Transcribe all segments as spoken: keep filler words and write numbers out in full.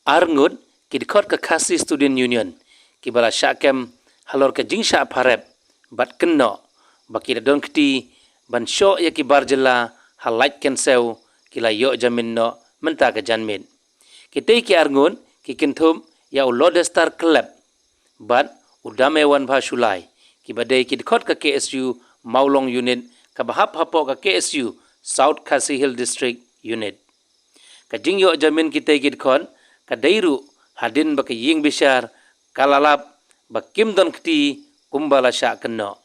Arngut ki dkhot ka Khasi Student Union kiba la shah kem halor ka jingshah pharep bad kynnoh ba ki la don kti ban shoh ïa ki bar jylla ha Laitkynsew ki la ïoh jamin noh mynta ka janmiet. Kitei ki arngut ki kynthup ïa u Lodestar Klep bad u Damewanbha Shullai kiba dei ki dkhot ka K S U Mawlong Unit kaba hap hapoh ka K S U South Khasi Hills District Unit. Ka jingïoh jamin kitei ki dkhot ka dei ruh hadien ba ka ïing bishar ka la lap ba kim don kti kumba la shah kynnoh.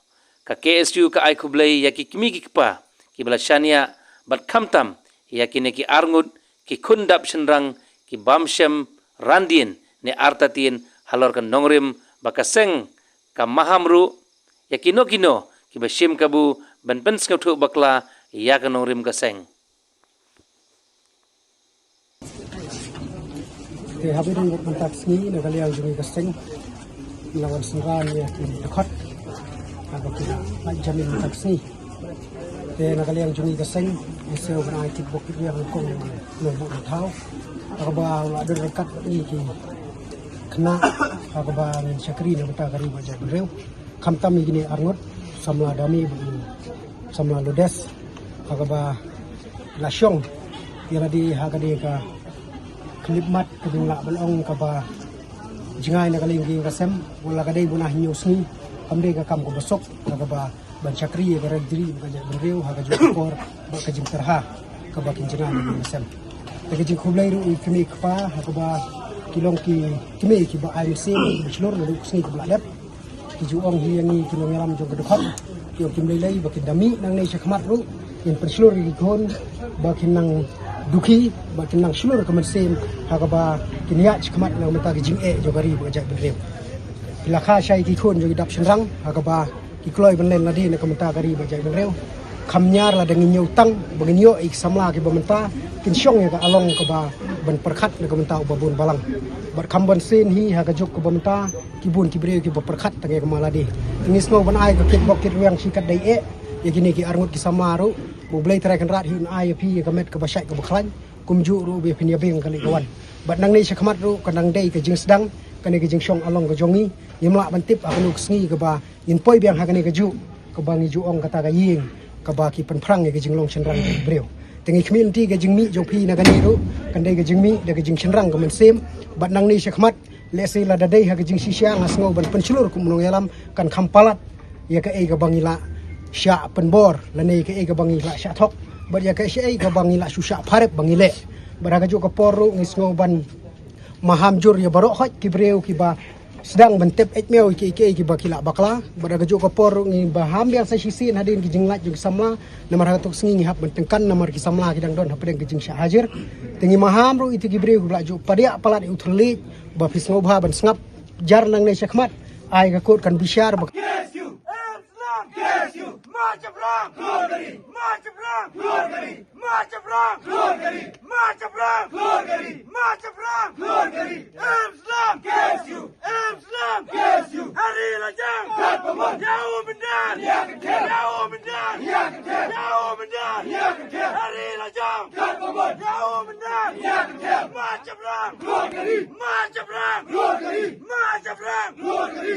Ka K S U ka ai khublei ïa ki kmie ki kpa kiba la shaniah bad khamtam ïa kine ki arngut ki khun dap shynrang ki bym shym randien ne artatien halor ka nongrim ba ka seng ka maham ruh ïa kino kino kiba shim kabu ban pynsngewthuh bakla ïa ka nongrim ka seng. Te haba dang bok mynta ka sngi na ka liang jong ngi ka seng, ngi la wan synran ïa ki dkhot haba ki la lait jamin mynta ka sngi. Te na ka liang jong ngi ka seng ngi sngew ban ai kit bok kit riang nyngkong na u nongbud na thaw, ha kaba u la don ryngkat bad ngi ki khynnah ha kaba ngin shakri na ka bynta ka ri bad jaitbynriew. Khamtam ïa kine arngut samla Dame bad u samla Lodes ha kaba la shong ïa lade ha kane ka khyllipmat ka jinglah ban ong kaba jngai na ka liang ka ïing ka sem, wat la ka dei ban ai hynñiew sngi kam dei ka kam kaba suk ha kaba ban shakri ïa ka ri bad ka jaitbynriew ha kajuh ka por bad ka jingtyrha kaba kin jngai na ka ïing ka sem. Te ka jingkhublei ruh ïa ki kmie ki kpa ha kaba ki long ki kmie kiba ai mynsiem kiba shlur naduh ka sngi kaba la dep. Ki ju ong hi ïa ngi ki nongïalam jong ka dkhot, ki ong kim lei lei ba kin da mih nangne shakhmat ruh, kin pynshlur ïa ki khun ba kin nang dukhi, ba kin nang shlur ka mynsiem ha kaba kin ïaid shakhmat na ka bynta ka jingeh jong ka ri bad ka jaitbynriew. Ki la kha shai ki khun jong ki dap shynrang ha kaba ki kloi ban len lade na ka bynta ka ri bad jaitbynriew. Kham ñiar lada ngin ñiew tang ba ngin ïoh ïa ki samla kiba mynta kin shong ïa ka along kaba ban pyrkhat na ka bynta uba bun balang. Bad kham ban sien hi ha ka juk kaba mynta ki bun ki briew kiba pyrkhat tang ïa ka ma lade. Te ngi sngew ban ai ka kit bok kit riang shi katdei eh ïa kine ki arngut ki samla ruh, ba U Blei Trai Kynrad hi un ai ïa phi ïa ka met kaba shait kaba khlaiñ, kumjuh ruh ba phin ïa biang ka leit ka wan. Bad nangne shakhmat ruh ka nang dei ka jingsdang kane ka jingshong along ka jong ngi. Ngim lah ban tip ha kano ka sngi kaba ngin poi biang ha kane kajuh kaba ngi ju ong kata ka ïing kaba ki pynphrang ïa ka jinglong shynrang jong ki briew. Te ngi khmih lynti ka jingmih jong phi na kane ruh kan dei ka jingmih da ka jingshynrang ka mynsiem. Bad nangne shakhmat lehse lada dei ha ka jingshisha nga sngew ban pynshlur kum u nongïalam kan kham palat ïa kaei kaba ngi la shah pynbor lane kaei kaba ngi la shah thok bad ïa kaei kaba ngi la shu shah pharep ba ngi leh. Bad ha kajuh ka por ruh ngi sngew ban maham jur ïa baroh khoit ki briew kiba sdang ban tep eit miaw ïa kiei kiei kiba ki la bakla. Bad ha kajuh ka por ruh ngi maham biang sa shisien hadien ki jinglait jong ki samla, namar ha kato ka sngi ngi hap ban tyngkan namar ki samla ki dang don hapdeng ka jingshah hajir. Te ngi maham ruh ïa ki briew kiba la ju padiah palat ïa u thylliej ba phi sngewbha ban sngap jar nangne shakhmat. Ai ka kot kan bishar ba K S U! K S U! March of Ram! Glory! March of Ram! Glory! March of Ram! Glory! March of Ram! Glory! March of Ram! Glory! Islam! K S U! Islam! K S U! Hari Lajang! Kat Paman! Yau Bendan! Ya Kenten! Yau Bendan! Ya Kenten! Yau Bendan! Ya Kenten! Hari Lajang! Kat Paman! Yau Bendan! Ya Kenten! March of Ram! Glory! March of Ram! Glory! March of Ram! Glory!